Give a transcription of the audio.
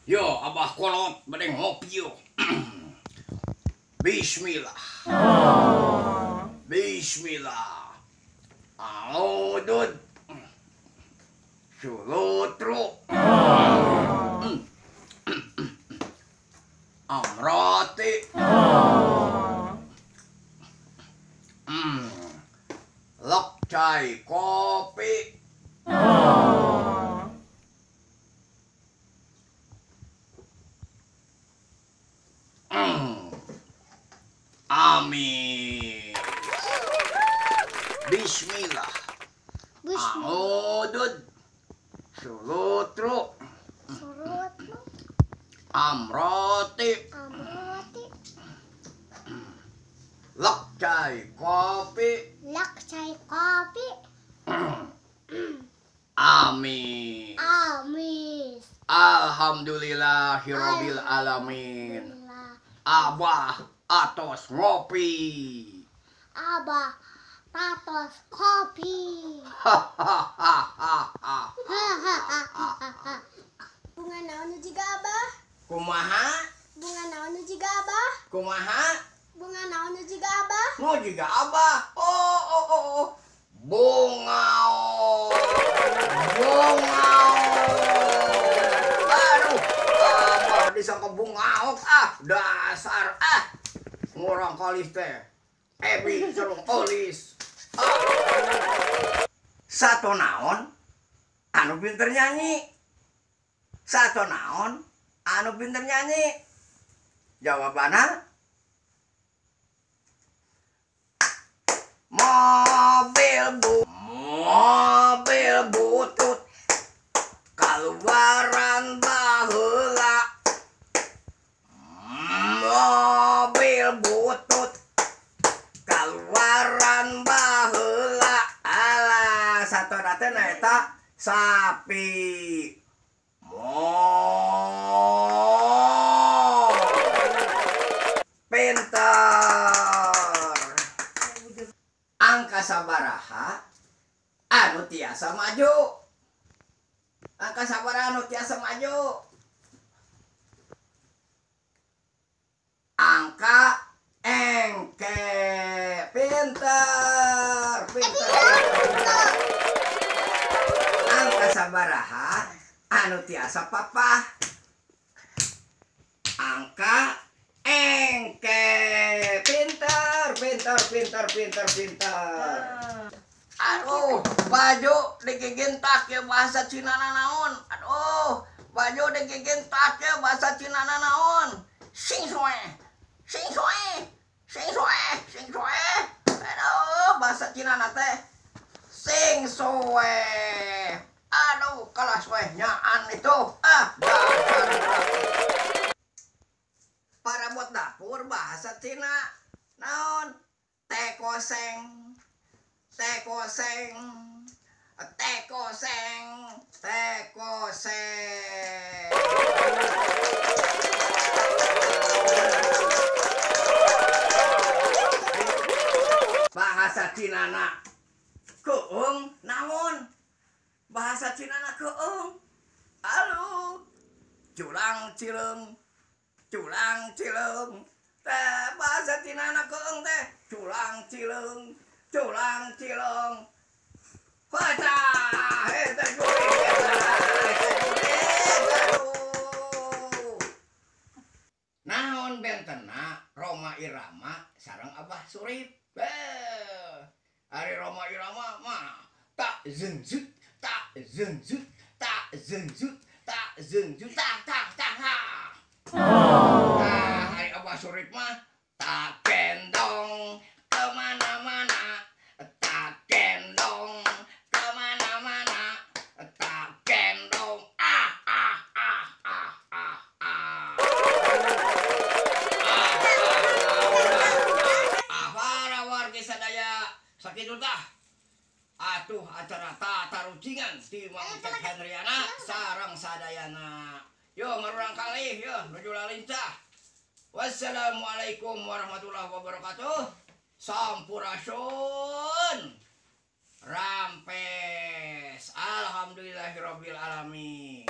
Yo, abah kolot bade ngopi yo. Bismillah. Oh. Bismillah. Audud. Sulutru. Oh. Amrati. Oh. Lokcai kopi. Oh. Amin. Bismillah. Audud. Sulutru. Sulutru. Amroti. Amroti. Lakcai kopi. Lakcai kopi. Amin. Amin. Alhamdulillahirabbil alamin. Abah atos ngopi. Abah atos kopi. Bunga naon nu jiga abah? Kumaha? Bunga naon nu jiga abah? Kumaha? Bunga naon nu jiga abah? Nu jiga abah. Oh oh oh oh. Bunga. Bunga. Aduh, abah disangka bunga ah, dasar ah. Ngurang kalis teh. Ebi sareng olis. Ah. Sato naon anu pinter nyanyi. Sato naon anu pinter nyanyi. Jawabanna mobil bu, mobil butut kaluaran baheula. Mobil butut kaluaran baheula. Alah, satona teh na eta sapi. Mo pinter. Angka sabaraha anu tiasa maju. Angka sabaraha anu tiasa maju. Angka engke. Pinter, pinter. Angka sabaraha anu tiasa papah. Angka engke. Pinter, pinter, pinter, pinter, pinter. Aduh, baju digigintak ya bahasa Cina naon. Aduh, baju digigintak ya bahasa Cina naon. Sing soe, sing soe, sing soe, sing soe. Aduh, bahasa Cina teh sing soe. Aduh, kalah soe nyaan itu. Ah, dasar. Parabot dapur bahasa Cina naon? Teko seng, teko seng, teko seng, teko seng. Bahasa Cina na keung naon? Bahasa Cina na keung. Halo, culang cileung, culang cileung. Teh bahasa Cina na keung teh culang cileung, culang cileung. Pecah, eta jurig, eta jurig, aduh. Naon bentena Rhoma Irama sareng Abah Surip. Ari Rhoma Irama mah tak zenzut, tak zenzut, tak zenzut, tak zeung zeung tah tah tah ha. Tah, ari Abah Surip mah tak gendong kemana-mana, tak gendong kemana-mana, tak gendong ah ah ah ah ah ah. Ah, para warga sadaya sakitu tah atuh acara tatarucingan di Mang Ucep Hendriana sareng sadayana. Yo marurang kalih yo nuju lalincah. Wassalamualaikum warahmatullahi wabarakatuh. Sampurasun. Rampes. Alhamdulillahirabbil alamin.